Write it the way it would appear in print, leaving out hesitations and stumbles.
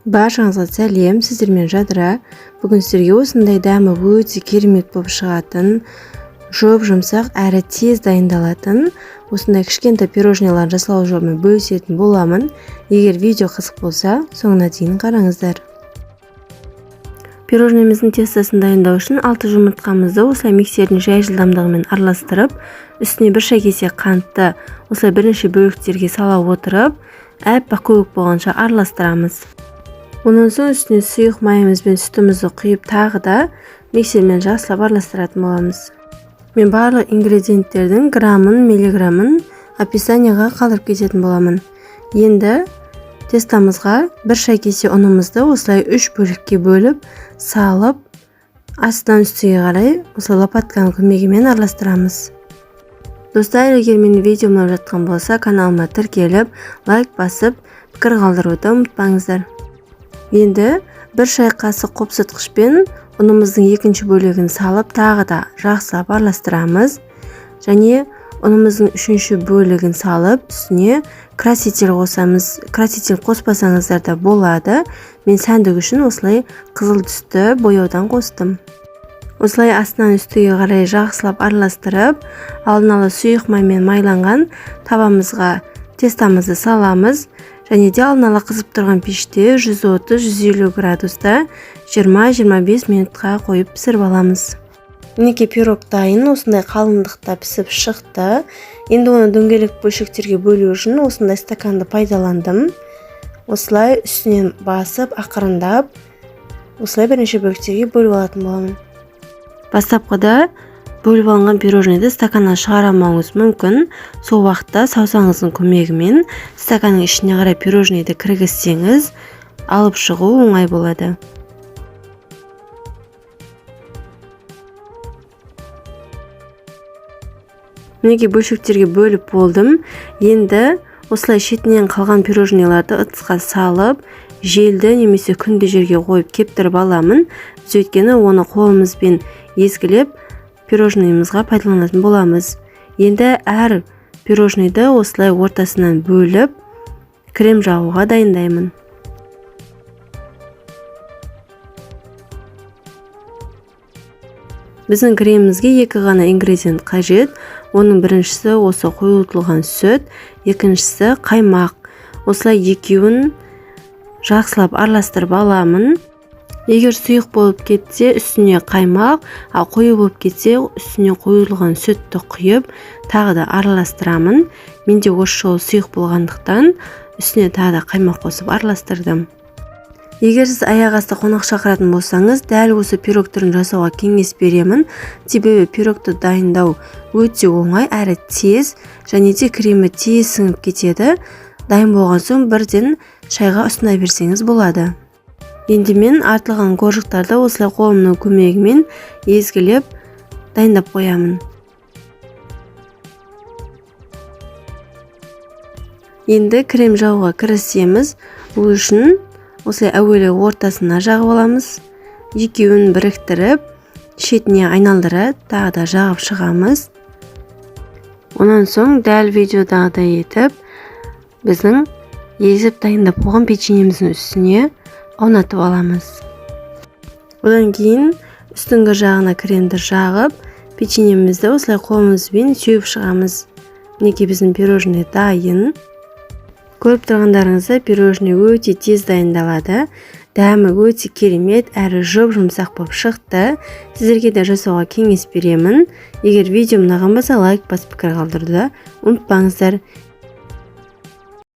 Баршаңызға сәлем, сіздермен Жадыра. Бүгін сіздерге осындай дәмі өте керемет болып шығатын, жұп-жұмсақ әрі тез дайындалатын осындай кішкентай пирожныйлар жасау жолымен бөлісетін боламын. Егер видео қызық болса, соңына дейін қараңыздар. Пирожныйымыздың тестосын дайындау үшін 6 жұмыртқамызды осылай миксердің жай жылдамдығымен араластырып, үстіне бір шай кесе қантты осылай бірнеше бөліктерге сала отырып, әппақ көбік болғанша араластырамыз. Онан соң үстіне сұйық майымыз бен сүтімізді құйып, тағы да миксермен жақсылап араластыратын боламыз. Мен барлық ингредиенттердің граммын, миллиграммын описанияға қалдырып кететін боламын. Енді тестамызға бір шай кесе ұнымызды осылай 3 бөлікке бөліп салып, астынан үстіге қарай осылай лопатканың көмегімен араластырамыз. Достар, егер менің видеом ұнап жатқан болса, каналыма тіркеліп, лайк басып, пікір қалдыруды ұмытпаңыздар. Енді бір шай қасық қопсытқышпен ұнымыздың екінші бөлігін салып, тағы да жақсылап араластырамыз. Және ұнымыздың үшінші бөлігін салып, үстіне краситель қосамыз. Краситель қоспасаңыздар да болады. Мен сәндік үшін осылай қызыл түсті бояудан қостым. Осылай астынан үстіге қарай жақсылап араластырып, алдын ала сұйық маймен майланған табамызға тестамызды саламыз. Және де алдын ала қызып тұрған пеште 130-150 градуста 20-25 минутқа қойып пісіріп аламыз. Мінекей, пирог дайын, осындай қалыңдықта пісіп шықты. Енді оны дөңгелек бөлшектерге бөлу үшін осындай стаканды пайдаландым. Осылай үстінен басып, ақырындап осылай бірнеше бөліктерге бөліп алатын боламын. Бастапқыда бөліп алынған пирожныйды стаканнан шығара алмауыңыз мүмкін. Сол уақытта саусағыңыздың көмегімен стаканның ішіне қарай пирожныйды кіргізсеңіз, алып шығу оңай болады. Мінекей, бөлшектерге бөліп болдым. Енді осылай шетінен қалған пирожныйларды ыдысқа салып, желді немесе күнді жерге қойып кептіріп аламын. Біз өйткені оны қолымызбен езгілеп пирожныйымызға пайдаланатын боламыз. Енді әр пирожныйды осылай ортасынан бөліп, крем жағуға дайындаймын. Біздің кремімізге екі ғана ингредиент қажет. Оның біріншісі осы қойылтылған сүт, екіншісі қаймақ. Осылай екеуін жақсылап араластырып аламын. Егер сұйық болып кетсе, үстіне қаймақ, ал қою болып кетсе, үстіне қойылған сүтті құйып, тағы да араластырамын. Менде осы жолы сұйық болғандықтан үстіне тағы да қаймақ қосып араластырдым. Егер сіз аяқ асты қонақ шақыратын болсаңыз, дәл осы пирог түрін жасауға кеңес беремін. Себебі пирогты дайындау өте оңай әрі тез, және де кремі тез сіңіп кетеді. Дайын болған соң бірден шайға ұсына берсеңіз болады. Енді мен артылған коржиктарды осылай қолымның көмегімен езгілеп дайындап қоямын. Енді крем жағуға кірісеміз. Ол үшін осылай әуелі ортасына жағып аламыз. Екеуін біріктіріп, шетіне айналдырып, тағы да жағып шығамыз. Онан соң дәл видеодағыдай етіп, біздің езіп дайындап қойған печеньеміздің үстіне аунатып аламыз. Одан кейін үстіңгі жағына кремді жағып, печеньемізді осылай қолымызбен сеуіп шығамыз. Мінекей, біздің пирожный дайын. Көріп тұрғандарыңыздай, пирожный өте тез дайындалады. Дәмі өте керемет әрі жұп-жұмсақ болып шықты. Сіздерге де жасауға кеңес беремін. Егер видеом ұнаған болса, лайк басып, пікір қалдыруды ұмытпаңыздар.